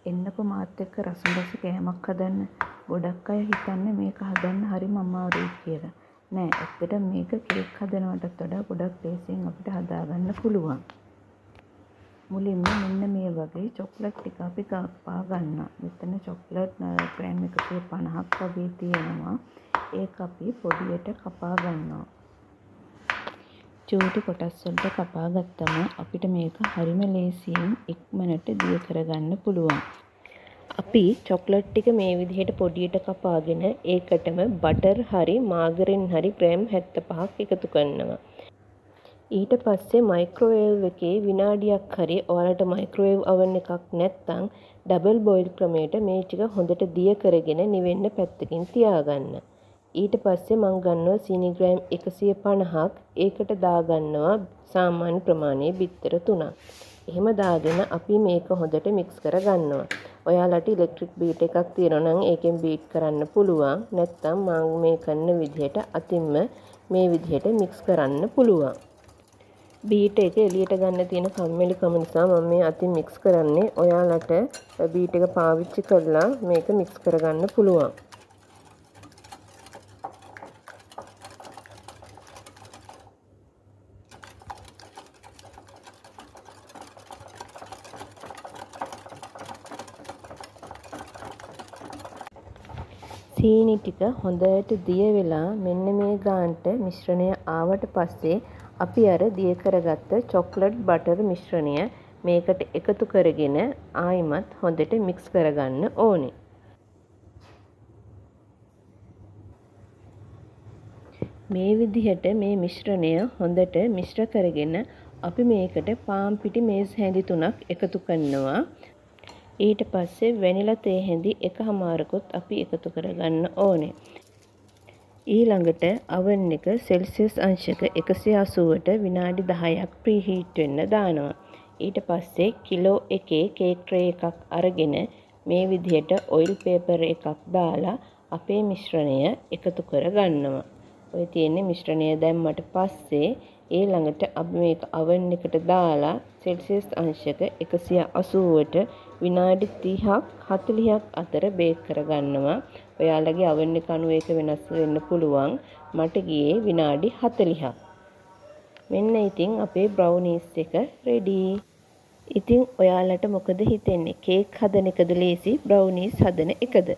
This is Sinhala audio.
එන්නකෝ මාත් එක්ක රසම රස කෑමක් හදන්න. ගොඩක් අය හිතන්නේ මේක හදන්න හරිම අමාරුයි කියලා. නෑ, ඇත්තටම මේක කේක් හදනවටත් වඩා ගොඩක් ලේසියෙන් අපිට හදාගන්න පුළුවන්. මුලින්ම මෙන්න මේ වගේ චොක්ලට් ටික අපි කපා ගන්නවා. මෙතන චොක්ලට් ග්‍රෑම් 150ක් වගේ තියෙනවා. ඒක අපි පොඩියට කපා ගන්නවා. චූටි කොටස් වලට කපා ගත්තම අපිට මේක හරිම ලේසියෙන් ඉක්මනට දිය කරගන්න පුළුවන්. අපි චොක්ලට් ටික මේ විදිහට පොඩියට කපාගෙන ඒකටම බටර් හරි මාගරින් හරි ග්‍රෑම් 75ක් එකතු කරනවා. ඊට පස්සේ මයික්‍රෝවේව් එකේ විනාඩියක් හරි, ඔයාලට මයික්‍රෝවේව් අවන් එකක් නැත්නම් ඩබල් බොයිල් ක්‍රමයට මේ ටික හොඳට දිය කරගෙන නිවෙන්න පැත්තකින් තියාගන්න. ඊට පස්සේ මං ගන්නවා සීනි ග්‍රෑම් 150ක්, ඒකට දාගන්නවා සාමාන්‍ය ප්‍රමාණයේ බිත්තර 3ක්. එහෙම දාගෙන අපි මේක හොඳට මික්ස් කරගන්නවා. ඔයාලට ඉලෙක්ට්‍රික් බීට් එකක් තියෙනවා නම් ඒකෙන් බීට් කරන්න පුළුවන්. නැත්නම් මං මේ කරන විදිහට අතින්ම මේ විදිහට මික්ස් කරන්න පුළුවන්. බීට් එක එළියට ගන්න තියෙන කම්මැලිකම නිසා මම මේ අතින් මික්ස් කරන්නේ. ඔයාලට බීට් එක පාවිච්චි කරලා මේක මික්ස් කරගන්න පුළුවන්. සීනි ටික හොඳට දිය වෙලා මෙන්න මේ ගානට මිශ්‍රණය ආවට පස්සේ අපි අර දිය කරගත්ත චොක්ලට් බටර් මිශ්‍රණය මේකට එකතු කරගෙන ආයිමත් හොඳට මික්ස් කරගන්න ඕනේ. මේ විදිහට මේ මිශ්‍රණය හොඳට මිශ්‍ර කරගෙන අපි මේකට පාන් පිටි මේස් හැඳි 3ක් එකතු කරනවා. ඊට පස්සේ වැනිලා තේ හැඳි එකහමාරකුත් අපි එකතු කරගන්න ඕනේ. ඊළඟට අවන් එක සෙල්සියස් අංශක 180ට විනාඩි 10ක් ප්‍රී හීට් වෙන්න දානවා. ඊට පස්සේ කිලෝ එකේ කේක් ට්‍රේ එකක් අරගෙන මේ විදිහට ඔයිල් පේපර් එකක් දාලා අපේ මිශ්‍රණය එකතු කරගන්නවා. ඔය තියෙන්නේ මිශ්‍රණය දැම්මට පස්සේ ඊළඟට අපි මේක අවන් එකට දාලා සෙල්සියස් අංශක 180ට විනාඩි 30ක් 40ක් අතර බේක් කරගන්නවා. ඔයාලගේ අවන් එක අනුව ඒක වෙනස් වෙන්න පුළුවන්. මට ගියේ විනාඩි 40ක්. මෙන්න ඉතින් අපේ බ්‍රවුනීස් එක රෙඩි. ඉතින් ඔයාලට මොකද හිතෙන්නේ? කේක් හදන එකද ලේසි, බ්‍රවුනීස් හදන එකද?